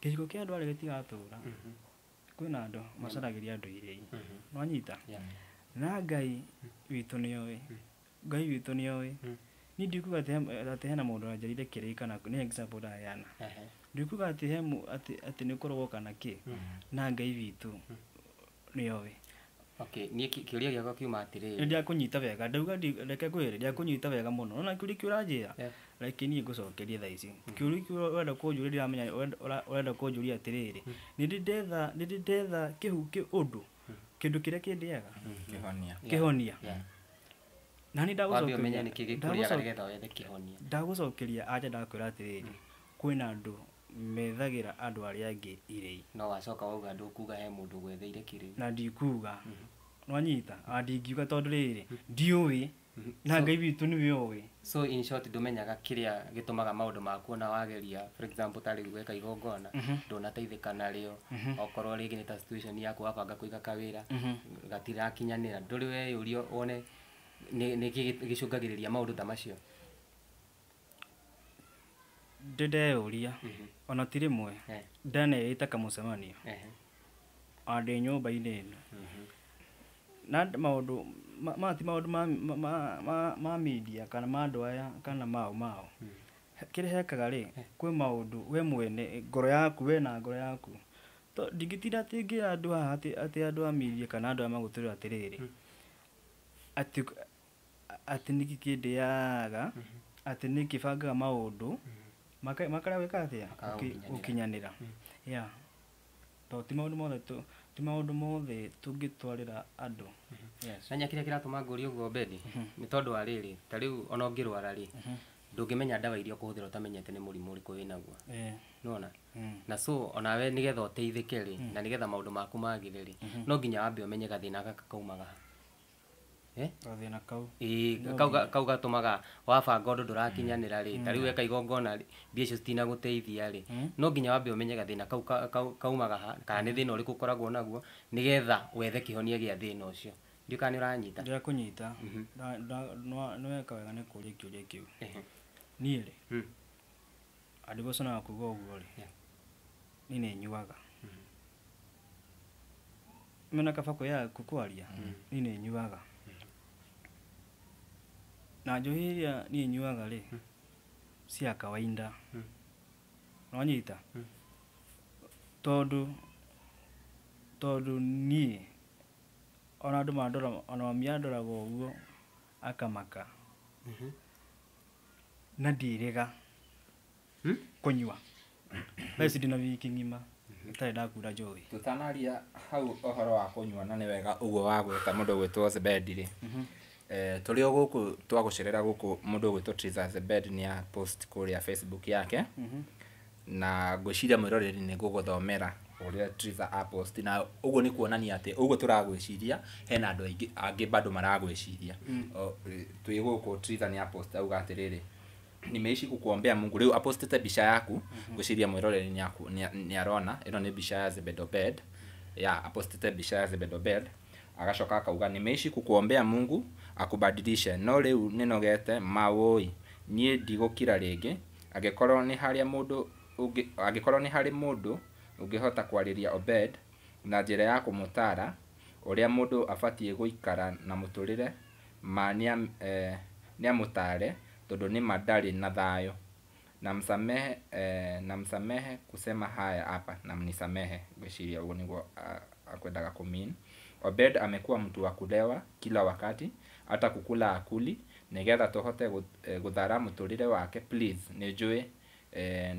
Kĩhiko kĩa andũ arĩa gĩtigatũra. Kwĩna andũ macaragĩria andũ irĩi. Nĩwanyita? Na Ngai witũ nĩoĩ. Ngai witũ nĩoĩ. Niĩ ndikuga atĩ hena mũndũ wanjĩrĩire kĩrĩi kana nĩ example ndaheana. Ndikuga atĩ atĩ nĩ kũrogwo kana kĩ. Na Ngai witũ nĩoĩ. Okay, niĩ kĩũria gĩakwa kiuma atĩrĩrĩ. Nĩ ndiakũnyita wega, ndauga reke ngwĩre, ndiakũnyita wega mũno. Nona kĩũria kĩu ũranjĩra? Reke niĩ ngũcokerie thaa ici. Kĩũria kĩu ũrenda kũnjũria ndiramenya ũrenda kũnjũria atĩrĩrĩ. Nĩ ndĩ ndetha kĩhu ũndũ, kĩndũ kĩrĩa kĩndĩaga. Kĩhonia. Na nĩ Wambe ũmenye nĩkĩ gĩkũrĩaga nĩgetha wethe kĩhonia. Ndagũcokeria anja ndakwĩra atĩrĩrĩ, kwĩna andũ methagĩra andũ arĩa angĩ irĩi. No wacoka wauga ndũkuga he mũndũ gwetheire kĩrĩi. Na ndikuga. Nĩwanyita? Ndingiuga tondũ rĩrĩ, ndiũĩ. Na Ngai witũ nĩwe ũĩ. So in short ndũmenyaga kĩrĩa gĩtũmaga maũndũ maku ona wageria, for example ta rĩu weka igongona, ndũnateithĩka narĩo, okorwo rĩngĩ nĩ ta situation yaku wabanga kũiga kawĩra, gatirakinyanĩra, ndũrĩ weyũria wone nĩkĩ gĩcũngagĩrĩria maũndũ ta macio? Ndĩndeyũria, ona ti rĩmwe, ndaneĩta kamũcemanio, ona ndĩ nyũmba-inĩ ĩno. Na maũndũ ma ti maũndũ ma media kana ma andũ aya kana mao. Kĩrĩa hekaga rĩ, kwĩ maũndũ we mwene ngoro yaku, we na ngoro yaku. Ndingĩtinda atĩ ngĩra andũ haha atĩ andũ a media kana andũ aya magũtũrĩra atĩrĩrĩ, atĩ nĩkĩ kĩndĩaga, atĩ nĩkĩ bangaga maũndũ, makarega gwĩka atĩa? Gũkinyanĩra. Yeah. Tondũ ti maũndũ mothe tũngĩtwarĩra andũ. Yes. Na kĩrĩa kĩratũma ngũrie ũguo Obedi, nĩ tondũ wa rĩrĩ, ta rĩu ona ũngĩrwara rĩ, ndũngĩmenya ndawa iria ũkũhũthĩra ũtamenyete nĩ mũrimũ ũrĩkũ wĩnaguo. Nĩwona? Na so onawe nĩgetha ũteithĩke rĩ, na nĩgetha maũndũ maku magĩre rĩ, no nginya wambe ũmenye gathĩna gaka kaumaga ha. Gathĩna kau. Ĩĩ, kau gatũmaga wabanga ũndũ ndũrakinyanĩra rĩ, ta rĩu weka igongona rĩ, mbia icio citinagũteithia rĩ, no nginya wambe ũmenye gathĩna kau kaumaga ha, kana nĩ thĩna ũrĩkũ ũkoragwo naguo, nĩgetha wethe kĩhonia gĩa thĩna ũcio. Ndiũĩ kana nĩ ũranyita. Ndĩrakũnyita. Nĩweka wega nĩ kũũria kĩũria kĩu. Niĩ rĩ, andũ kuga ũguo rĩ, niĩ nĩ nyuaga. Mena kaba kwĩyaga kwaria, niĩ nĩ nyuaga. Na njohi ĩrĩa niĩ nyuaga rĩ, cia kawaida. Nĩwanyita? Tondũ niĩ ona andũ mandora, ona mami andoraga ũguo akamaka. Na ndirĩga kũnyua. Thaa ici ndĩna wiki ng'ima itarĩ ndakunda njohi. Tũtanaria hau ũhoro wa kũnyua na nĩ wega ũguo wa gwĩta mũndũ ũgwĩtwo Zebedi rĩ. Tũrĩ o gũkũ twagũcerera gũkũ mũndũ ũgwĩtwo Triza Zebed nĩ a post kũrĩa Facebook yake. Na ngwĩciria mwĩroreri nĩ ngũgũthomera ũrĩa Triza a post, na ũguo nĩ kuonania atĩ ũguo tũragwĩciria hena andũ aingĩ angĩ bado maragwĩciria. Twĩ gũkũ Triza nĩ a post auga atĩrĩrĩ, nimeishi kukuombea Mungu. Rĩu apostete mbica yaku, ngwĩciria mwĩroreri nĩ arona ĩno nĩ mbica ya Zebed Obed. Ya apostete mbica ya Zebed Obed, agacoka akauga nimeishi kukuombea Mungu akubadilishe, no rĩu nĩnogete mawũi, niĩ ndigũkira rĩngĩ. Angĩkorwo nĩ harĩa mũndũ angĩkorwo nĩ harĩ mũndũ ũngĩhota kwarĩria Obed na njĩra ya kũmũtara ũrĩa mũndũ abatiĩ gũikara na mũtũrĩre, ma nĩamũtare tondũ nĩma ndarĩ na thayũ. Na msamehe kusema haya hapa, na mnisamehe. Ngwĩciria ũguo nĩguo akwendaga kũmean. Obed amekuwa mtu wa kulewa kila wakati, hata kukula akuli, nĩgetha tũhote gũthara mũtũrĩre wake. Please nĩnjũĩ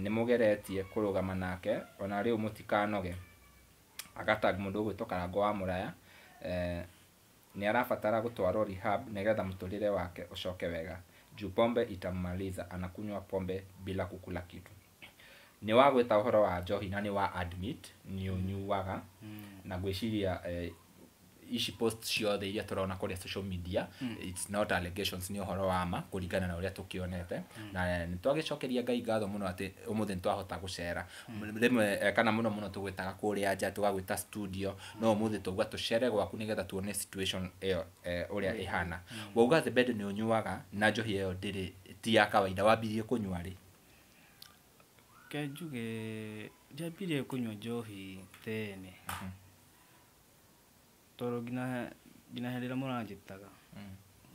nĩmũgeretie kũrũgama nake, ona rĩu mũtikanoge. Agatag mũndũ ũgwĩtwo Karango wa Mũraya, nĩ arabatara gũtwarwo rehab nĩgetha mũtũrĩre wake ũcoke wega. Juu pombe itammaliza, anakunywa pombe bila kukula kitu. Nĩ wagwĩta ũhoro wa njohi na nĩ wa admit nĩ ũnyuaga na ngwĩciria ici post ciothe iria tũrona kũrĩa social media, it's not allegations, nĩ ũhoro wa ma kũringana na ũrĩa tũkĩonete. Na nĩ twagĩcokeria Ngai ngatho mũno atĩ ũmũthĩ nĩ twahota gũcera rĩmwe, kana mũno mũno tũgwĩtaga kũrĩa nja, tũgagwĩta studio, no ũmũthĩ tũgwa tũcere gwaku nĩgetha tuone situation ĩyo ũrĩa ĩhana. Wauga Zebed nĩ ũnyuaga na njohi ĩyo ndĩrĩ ti ya kawaida, wambirie kũnyua rĩ? Ke njuge ndiambirie kũnyua njohi tene, tondũ nginya hĩndĩ ĩrĩa mũranjĩtaga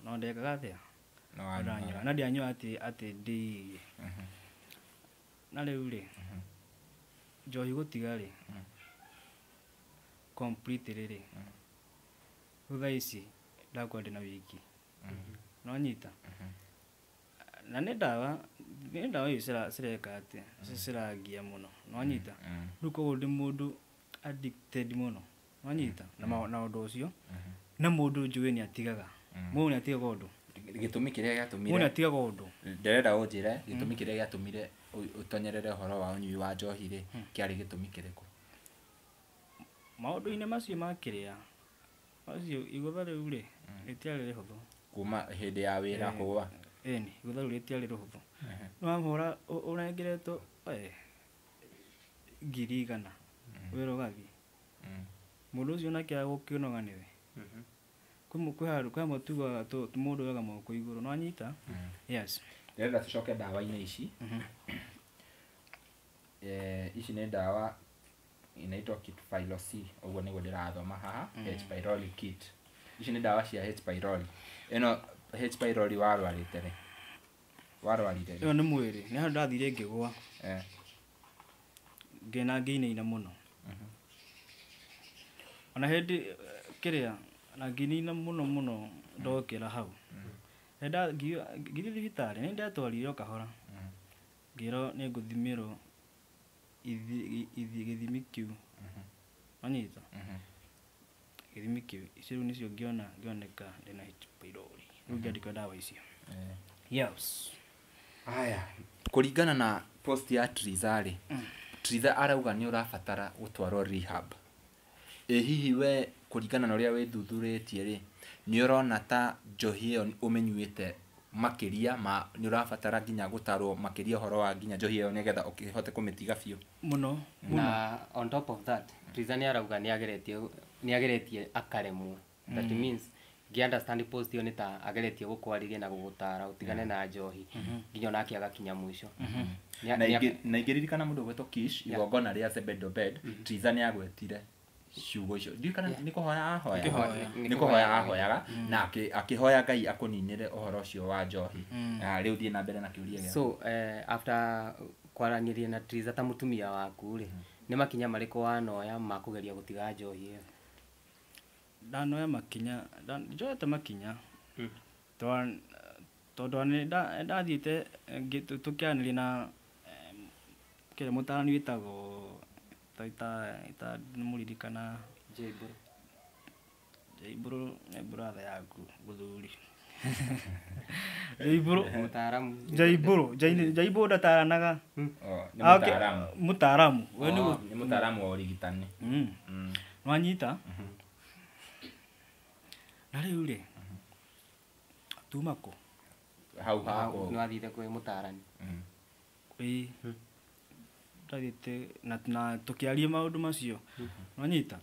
no ndekaga atĩa? No wanyuaga. Ndanyua na ndianyua atĩ ndĩirie. Na rĩu rĩ, njohi gũtiga rĩ completely rĩ, rĩu thaa ici ndakwa ndĩna wiki no nyita na nĩ ndawa ici cireka atĩa, cirangia mũno no nyita. Rĩu koguo ndĩ mũndũ addicted mũno no nyita na ũndũ ũcio, na mũndũ njũĩ nĩ atigaga, mũndũ nĩ atigaga ũndũ. Gĩtũmi kĩrĩa gĩatũmire, mũndũ nĩ atigaga ũndũ. Ndĩrenda ũnjĩre gĩtũmi kĩrĩa gĩatũmire ũtonyerere ũhoro wa ũnyui wa njohi rĩ, kĩarĩ gĩtũmi kĩrĩkũ? Maũndũ-inĩ macio ma kĩrĩa macio igũtha rĩu rĩ rĩtiarĩ rĩhũthũ. Kuma hĩndĩ ya wĩra kũgwa? Ĩni, igũtha rĩu rĩtiarĩ rĩhũthũ. Nĩwahũra ũnengeretwo 100,000 wĩra ũgathiĩ, mũndũ ũcio nake agũkĩnoga nĩwe. Kwĩ handũ kwĩ hamwe tugaga mũndũ oyaga moko igũrũ no anyita. Yes. Ndĩrenda tũcoke ndawa-inĩ ici. Ici nĩ ndawa inaitwa Kit Pylori, ũguo nĩguo ndĩrathoma haha, H pylori kit. Ici nĩ ndawa cia H pylori. Ĩno H pylori warwarĩte rĩ? Warwarire rĩ? Ĩyo nĩ mwĩrĩ, nĩ handũ ndathire ngĩgũa. Ngĩna ngĩinaina mũno. Ona hĩndĩ kĩrĩa na ngĩinaina mũno mũno ndokĩra hau. Ngĩthiĩ thibitarĩ, nĩ ndetwarire o kahora. Ngĩrwo nĩ ngũthimĩrwo gĩthimi kĩu. Wanyita? Gĩthimi kĩu. Icio rĩu nĩcio ngĩona ngĩoneka ndĩna H pylori. Rĩu ngĩandĩkwo ndawa icio. Yes. Haya, kũringana na post ya Triza rĩ, Triza arauga nĩ ũrabatara gũtwarwo rehab. Ĩ hihi we kũringana na ũrĩa wĩthuthurĩtie rĩ, nĩ ũrona ta njohi ĩyo ũmĩnyuĩte makĩria ma nĩ ũrabatara nginya gũtarwo makĩria ũhoro wa nginya njohi ĩyo nĩgetha ũkĩhote kũmĩtiga biũ? Mũno, mũno. Na on top of that, Triza nĩ arauga nĩ ageretie akaremwo. That means ngĩ understand post ĩyo nĩ ta ageretie gũkwarĩria na gũgũtara ũtigane na njohi nginya onake agakinya mũico. Na ingĩririkana mũndũ ũgwĩtwo Kish igongona rĩa Zebed Obed, Triza nĩ agwetire ciugo icio. Ndiũĩ kana nĩ kũhoya ahoyaga. Nĩ kũhoya ahoyaga na akĩhoya Ngai akũninĩre ũhoro ũcio wa njohi. Rĩu thiĩ na mbere na kĩũria gĩaku. So after kwaranĩria na Triza ta mũtumia waku rĩ, nĩ makinya marĩkũ wanoya ma kũgeria gũtiga njohi ĩyo? Ndanoya makinya, njoete makinya. Tondũ nĩ ndathiĩte tũkĩaranĩria na kĩrĩa mũtaarani wĩtagwo ta nĩmũririkana Jaiburu. Jaiburu nĩ brother yaku mũthuri. Jaiburu mũtaaramu. Jaiburu, Jaiburu ndataranaga. Nĩ mũtaaramu. Mũtaaramu. We nĩ Nĩ mũtaaramu wa ũrigitani. Nwanyita? Na rĩu rĩ, tuma kũ? Hau haku. Nĩ wathire kwĩ mũtaarani. Ĩĩ. Ndathiĩte na tũkĩaria maũndũ macio. Nwanyita?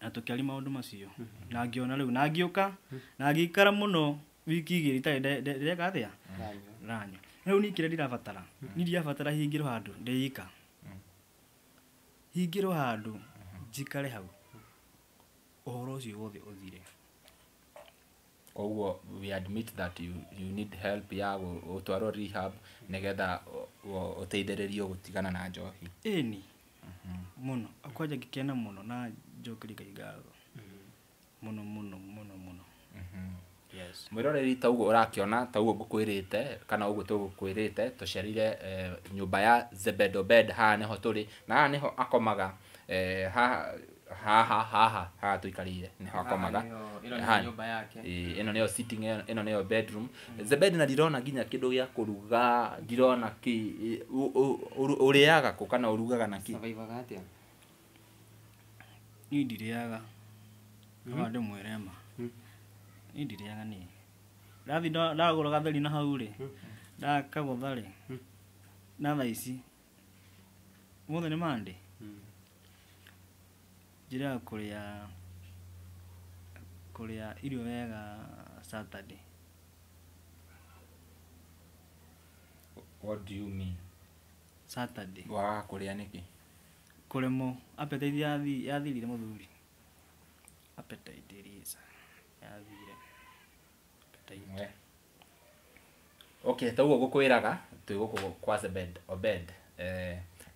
Na tũkĩaria maũndũ macio. Na ngĩona rĩu, na ngĩũka, na ngĩikara mũno wiki igĩrĩ itarĩ ndeka atĩa? Ndanyua. Rĩu niĩ kĩrĩa ndirabatara, niĩ ndirabatara hingĩrwo handũ ndĩika. Hingĩrwo handũ njikare hau. Ũhoro ũcio wothe ũthire. Koguo we admit that you need help ya gũtwarwo rehab nĩgetha ũteithĩrĩrio gũtigana na njohi. Ĩni. Mũno. Kwanja ngĩkena mũno na njokerie Ngai ngatho. Mũno mũno mũno mũno. Yes. Mwĩroreri ta ũguo ũrakĩona, ta ũguo ngũkwĩrĩte kana ũguo tũgũkwĩrĩte, tũcerire nyũmba ya Zebed Obed, haha nĩho tũrĩ na haha nĩho akomaga. Haha haha haha tuikarire niho akomaga. Ĩno nĩyo nyũmba yake. Ĩno nĩyo sitting, ĩno nĩyo bedroom. Zebed, na ndirona nginya kĩndũ gĩa kũruga, ndirona kĩ ũrĩaga kũ kana ũrugaga na kĩ? Survivaga atĩa? Niĩ ndirĩaga. No ndĩmwĩre ma. Niĩ ndirĩaga niĩ. Ndathi ndagũra gatheri na hau rĩ, ndakagũtha rĩ, na thaa ici ũmũthĩ nĩ Monday. Njĩrĩaga kũrĩa irio wega Saturday. What do you mean? Saturday. Wagaga kũrĩa nĩkĩ? Kũremwo appetite yathirire mũthuri. Appetite ĩrĩca yathire. Appetite. Okay, toguo gũkwĩraga twĩ gũkũ kwa Zebed Obed,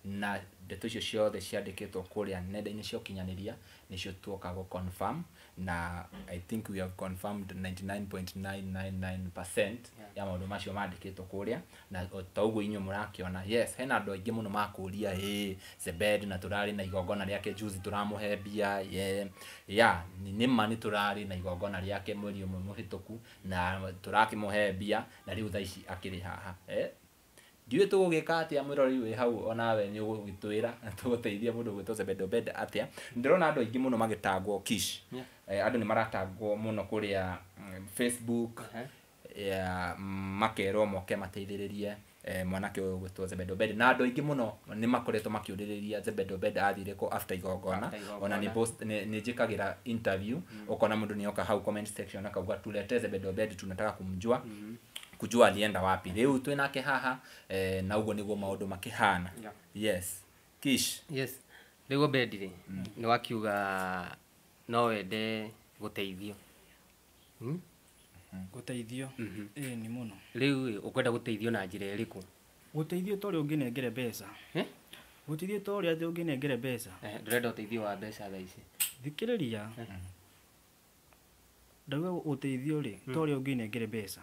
na ndeto icio ciothe ciandĩkĩtwo kũrĩa nenda-inĩ cia ũkinyanĩria nĩcio tuoka gũ confirm, na I think we have confirmed 99.999% ya maũndũ macio mandĩkĩtwo kũrĩa. Na o ta ũguo inyuĩ mũrakĩona, yes, hena andũ aingĩ mũno makũria ĩ Zebed na tũrarĩ na igongona rĩake juzi, tũramũhe mbia ye ya nĩma nĩ tũrarĩ na igongona rĩake mweri ũmwe mũhĩtũku na tũrakĩmũhe mbia, na rĩu thaa ici akĩrĩ haha. Ndiũĩ tũgũgĩka atĩa mwĩroreri wĩ hau, onawe nĩ ũgũgĩtwĩra tũgũteithia mũndũ ũgwĩtwo Zebed Obed atĩa. Ndĩrona andũ aingĩ mũno magĩtangwo Kish. Andũ nĩ maratangwo mũno kũrĩa Facebook, makerwo moke mateithĩrĩrie mwanake ũyũ ũgwĩtwo Zebed Obed, na andũ aingĩ mũno nĩ makoretwo makĩũrĩrĩria Zebed Obed athire kũ after igongona. Ona nĩ post nĩ njĩkagĩra interview, ũkona mũndũ nĩ oka hau comment section akauga tulete Zebed Obed, tunataka kumjua, kujua alienda wapi. Rĩu twĩ nake haha, na ũguo nĩguo maũndũ makĩhana. Yes. Kish. Yes. Rĩu Obed rĩ, nĩ wakiuga no wende gũteithio. Gũteithio? Ĩĩ nĩ mũno. Rĩu ũkwenda gũteithio na njĩra ĩrĩkũ? Gũteithio ta ũrĩa ũngĩnengere mbeca. Gũteithio ta ũrĩa atĩ ũngĩnengere mbeca. Ndũrenda ũteithio wa mbeca thaa ici? Thikĩrĩria. Ndauga ũteithio rĩ, ta ũrĩa ũngĩnengere mbeca.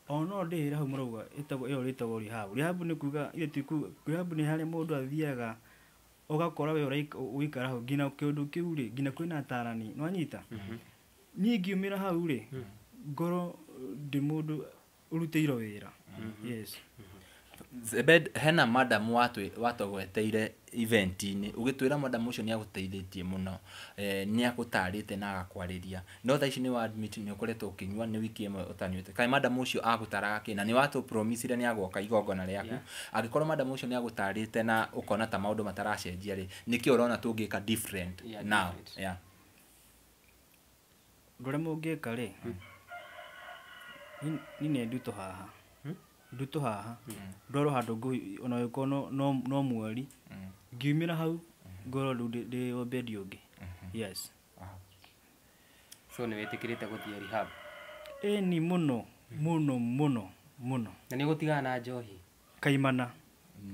O no ndĩhĩre hau mũrauga ĩtagwo ĩyo ĩtagwo rehab. Rehab nĩ kuga ithe ti rehab nĩ harĩa mũndũ athiaga ũgakora we ũikara hau nginya kĩũndũ kĩu rĩ, nginya kwĩna atarani, nĩwanyita? Niĩ ngiumĩra hau rĩ, ngorwo ndĩ mũndũ ũrutĩirwo wĩra. Yes. Zebed, hena madam watũgweteire event-inĩ, ũgĩtwĩra madam ũcio nĩ agũteithĩtie mũno, nĩ agũtarĩte na agakwarĩria, no thaa ici nĩ wa admit nĩ ũkoretwo ũkĩnyua, nĩ wiki ĩmwe ũtanyuĩte. Kaĩ madam ũcio agũtaraga kĩ? Na nĩ watũ-promisire nĩ agoka igongona rĩaku. Angĩkorwo madam ũcio nĩ agũtarĩte na ũkona ta maũndũ mataracenjia rĩ, nĩkĩ ũrona tũngĩka different now? Yeah. Ũndũ ũrĩa mũngĩka rĩ, niĩ nĩ ndutwo haha. Ndutwo haha. Ndwarwo handũ ona ũngĩkorwo no mweri, ngiumĩra hau ngorwo rĩu ndĩ Obed ũngĩ. Yes. So nĩ wĩtĩkĩrĩte gũthiĩ rehab? Ĩĩ ni mũno mũno mũno mũno. Na nĩ ũgũtigana na njohi? Kaimana.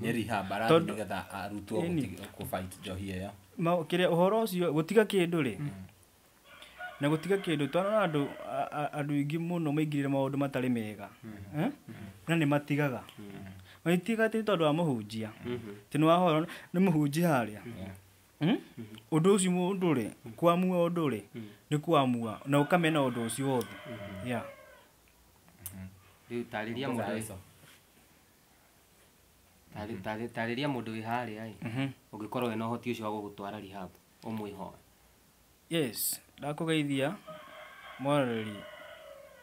Nĩ rehab arathiĩ nĩgetha arutwo gũ fight njohi ĩyo. Kĩrĩa ũhoro ũcio gũtiga kĩndũ rĩ, na gũtiga kĩndũ twarora andũ andũ aingĩ mũno maingĩrire maũndũ matarĩ mega, na nĩ matigaga. Magĩtiga atĩ tondũ wa mũhunjia, atĩ nĩ wahorwo nĩ mũhunjia harĩa. Ũndũ ũcio mũndũ rĩ, kwamua ũndũ rĩ, nĩ kwamua na ũkamena ũndũ ũcio wothe. Yeah. Rĩu tarĩria mũndũ tarĩria mũndũ wĩ harĩa ĩ, ũngĩkorwo wĩna ũhoti ũcio wa gũgũtwara rehab ũmwĩhoe. Yes, ndakũgeithia mwarĩrĩri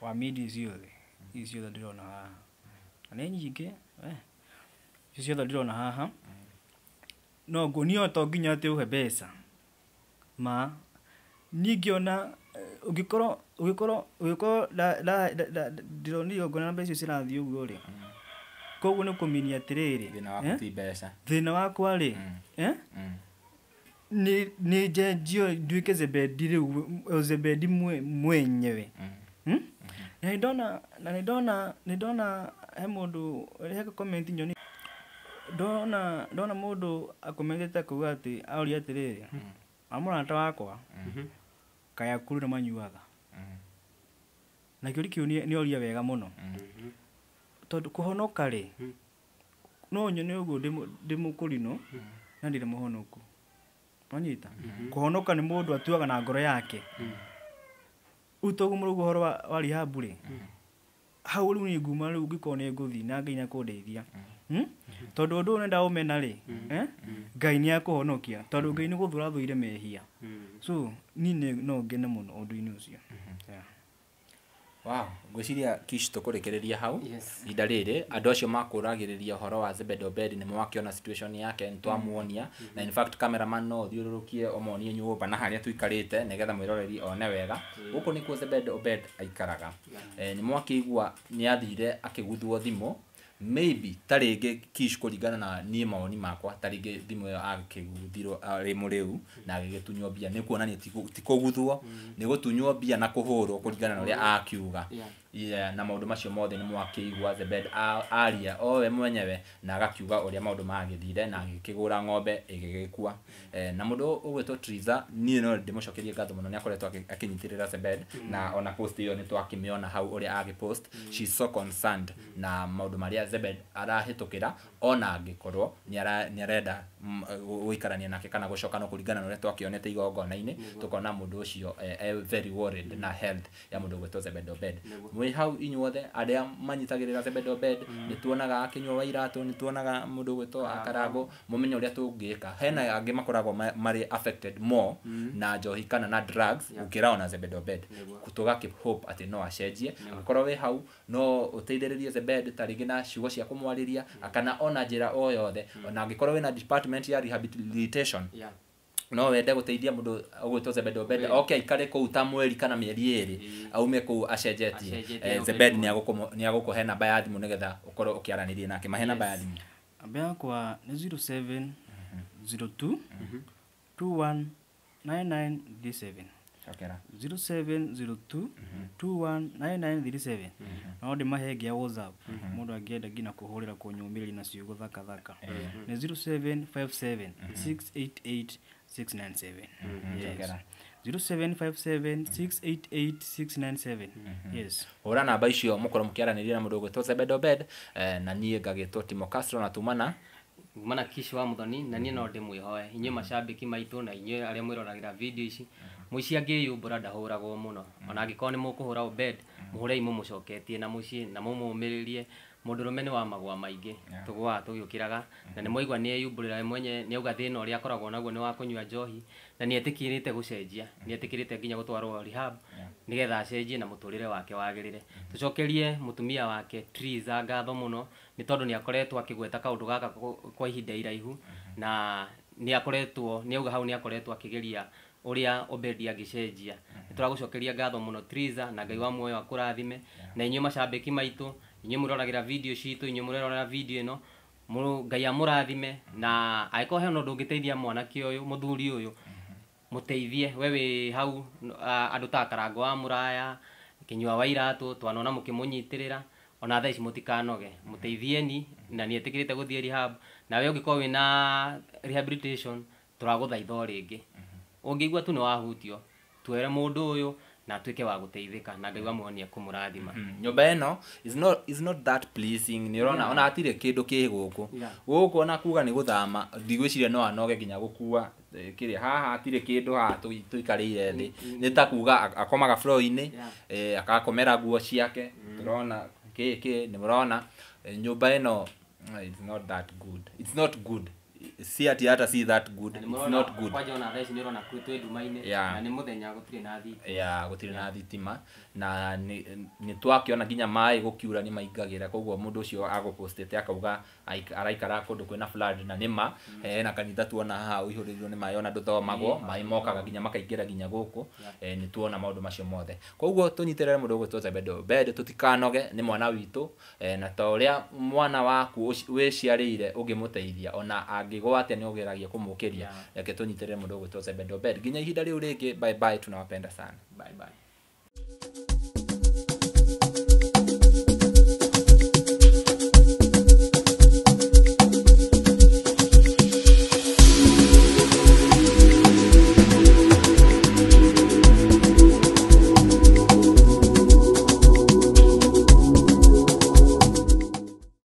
wa media ciothe, ici ciothe ndĩrona haha. Na nĩ nyingĩ, ici ciothe ndĩrona haha. No niĩ to nginya atĩ ũhe mbeca. Ma niĩ ngĩona ũngĩkorwo ũngĩkorwo ndĩronire igongona na mbeca icio cirathiĩ ũguo rĩ, koguo nĩ kũminia atĩrĩrĩ, Thĩna waku ti mbeca. Thĩna wakwa rĩ, nĩ njenjio nduĩke Zebedi rĩu, Zebedi mwenyewe. Na nĩ ndona he mũndũ he comment nyoni ndona mũndũ akomentete akauga atĩ aũria atĩrĩrĩ, mũrata wakwa kaĩ akũrũ nĩ manyuaga? Na kĩũria kĩu nĩ oria wega mũno. Tondũ kũhonoka rĩ, no nyone ũguo ndĩ mũkũrinũ na ndirĩ mũhonoku. Wanyita kũhonoka nĩ mũndũ atuaga na ngoro yake. Rĩu toguo mũrauga ũhoro wa rehab rĩ, hau rĩu nĩ nguma rĩu ngĩkorwo nĩ ngũthiĩ na Ngai nĩakũndeithia. Tondũ ũndũ ũyũ nĩndaũmena rĩ, Ngai nĩakũhonokia tondũ Ngai nĩ gũthũra athũire mehia. So niĩ no ngene mũno ũndũ-inĩ ũcio. Yeah. Wow, ngwĩciria Kish tũkũrĩkĩrĩria hau. Ihinda rĩrĩ andũ acio makũragĩrĩria ũhoro wa Zebed Obed nĩ mwakĩona situation yake, nĩ twamuonia, na in fact cameraman no ũthiũrũrũkie ũmonie nyũmba na harĩa tũikarĩte nĩgetha mwĩroreri one wega. Gũkũ nĩkuo Zebed Obed aikaraga. Nĩ mwakĩigua nĩ athire akĩguthwo thimũ, maybe ta rĩngĩ Kish kũringana na niĩ mawoni makwa, ta rĩngĩ thimũ ĩyo akĩguthirwo arĩ mũrĩu na agĩgĩtunywo mbia, nĩ kuonania ti kũguthwo, nĩ gũtunywo mbia na kũhũrwo kũringana na ũrĩa akiuga. Yeah, na maũndũ macio mothe nĩ mwakĩigua Zebed aria o we mwenyewe na agakiuga ũrĩa maũndũ magĩthire na agĩkĩgũra ng'ombe ĩgĩgĩkua. Na mũndũ ũgwĩtwo Triza, niĩ no ndĩmũcokerie ngatho mũno, nĩ akoretwo akĩnyitĩrĩra Zebed, na ona post ĩyo nĩ twakĩmĩona hau ũrĩa agĩpost. She's so concerned na maũndũ marĩa Zebed arahĩtũkĩra, ona angĩkorwo nĩ arenda gũikarania nake kana gũcoka, no kũringana na ũrĩa twakĩonete igongona-inĩ, tũkona mũndũ ũcio e very worried na health ya mũndũ ũgwĩtwo Zebed Obed. Mwĩ hau inyuothe arĩa manyitagĩrĩra Zebed Obed, nĩ tuonaga akĩnyua wa iratũ, nĩ tuonaga mũndũ ũgwĩtwo Akarango, mũmenye ũrĩa tũngĩka. Hena angĩ makoragwo marĩ affected more na njohi kana na drugs gũkĩra ona Zebed Obed. Tũgakĩ hope atĩ no acenjie. Angĩkorwo wĩ hau no ũteithĩrĩrie Zebed ta rĩngĩ na ciugo cia kũmwarĩria kana ona njĩra o yothe, ona angĩkorwo wĩna department ya rehabilitation, no wende gũteithia mũndũ ũgwĩtwo Zebed Obed oke aikare kũu ta mweri kana mĩeri ĩrĩ, aume kũu acenjetie. Zebed nĩ agũkũhe namba ya thimũ nĩgetha ũkorwo ũkĩaranĩria nake. Mahe namba ya thimũ. Namba yakwa nĩ 0702 219937. Cokera. 0702 219937. No ndĩmahe ĩngĩ ya WhatsApp, mũndũ angĩenda nginya kũhũrĩra kũnyũmĩrĩria na ciugo thaka thaka, nĩ 0757 688 697. Yes. 0757 688 697. Yes. Hũra namba icio mũkorwo mũkĩaranĩria na mũndũ ũgwĩtwo Zebed Obed, na niĩ ngagĩtwo Timo Castro na tumana mana Kish wa Muthoni, na niĩ no ndĩmwĩhoe inyuĩ macambĩki maitũ na inyuĩ arĩa mwĩroragĩra video ici, mũici angĩyumbũra ndahũragwo mũno, ona angĩkorwo nĩ mũkũhũra Obed, mũhũrei mũmũcoketie na mũciĩ na mũmũmĩrĩrie. Mũndũrũme nĩ wa magwa maingĩ, tũgũaga tũgĩũkĩraga, na nĩ mwaigua nĩ eyumbũrĩra we mwenye, nĩ auga thĩna ũrĩa akoragwo naguo nĩ wa kũnyua njohi, na nĩ etĩkĩrĩte gũcenjia, nĩ etĩkĩrĩte nginya gũtwarwo rehab nĩgetha acenjie na mũtũrĩre wake wagĩrĩre. Tũcokerie mũtumia wake Triza ngatho mũno, nĩ tondũ nĩ akoretwo akĩgweta kaũndũ gaka kwa ihinda iraihu, na nĩ akoretwo, nĩ auga hau nĩ akoretwo akĩgeria ũrĩa Obed angĩcenjia. Nĩ tũragũcokeria ngatho mũno Triza, na Ngai wa muoyo akũrathime, na inyuĩ macambĩki maitũ, inyuĩ mũroragĩra video citũ, inyuĩ mũrerorera video ĩno, Ngai amũrathime, na angĩkorwo hena ũndũ ũngĩteithia mwanake ũyũ, mũthuri ũyũ, mũteithie. We wĩ hau, andũ ta Karango wa Mũraya, Kĩnyua wa Iratũ, twanona mũkĩmũnyitĩrĩra, ona thaa ici mũtikanoge, mũteithieni, na nĩ etĩkĩrĩte gũthiĩ rehab, na we ũngĩkorwo wĩna rehabilitation, tũragũthaitha o rĩngĩ. Ũngĩigua tu nĩ wahutio, twere mũndũ ũyũ na atuĩke wa gũteithĩka, na Ngai wa muoyo nĩekũmũrathima. Nyũmba ĩno is not that pleasing, nĩ ũrona ona hatirĩ kĩndũ kĩ gũkũ. Gũkũ ona kuga nĩ gũthama, ndigwĩciria no anoge nginya gũkua kĩrĩa haha hatirĩ kĩndũ haha tũikarĩire thĩ. Nĩ ta kuga akomaga floor-inĩ, agakomera nguo ciake, tũrona kĩ nĩ mũrona nyũmba ĩno, it's not that good. It's not good. Si ati hata si that good. It's not good. Kwanja ona thaa ici nĩ ũrona twĩ nduma-inĩ, na nĩ mũthenya gũtirĩ na thitima. Yeah, gũtirĩ na thitima, na nĩ twakĩona nginya maĩ gũkiura nĩ maingagĩra, koguo mũndũ ũcio agũpostĩte akauga araikara kũndũ kwĩna flood, na nĩ ma, hena kanitha tuona haha ũihũrĩirwo nĩ maĩ, ona ndũthomagwo, maĩ mokaga nginya makaingĩra nginya gũkũ. Nĩ tuona maũndũ macio mothe. Koguo tũnyitĩrĩre mũndũ ũgwĩtwo Zebed Obed, tũtikanoge, nĩ mwana witũ, na ta ũrĩa mwana waku wĩciarĩire ũngĩmũteithia, ona angĩgwa atĩa nĩ ũgeragia kũmũkĩria. Reke tũnyitĩrĩre mũndũ ũgwĩtwo Zebed Obed nginya ihinda rĩu rĩngĩ. Bye bye, tunawapenda sana. Bye bye.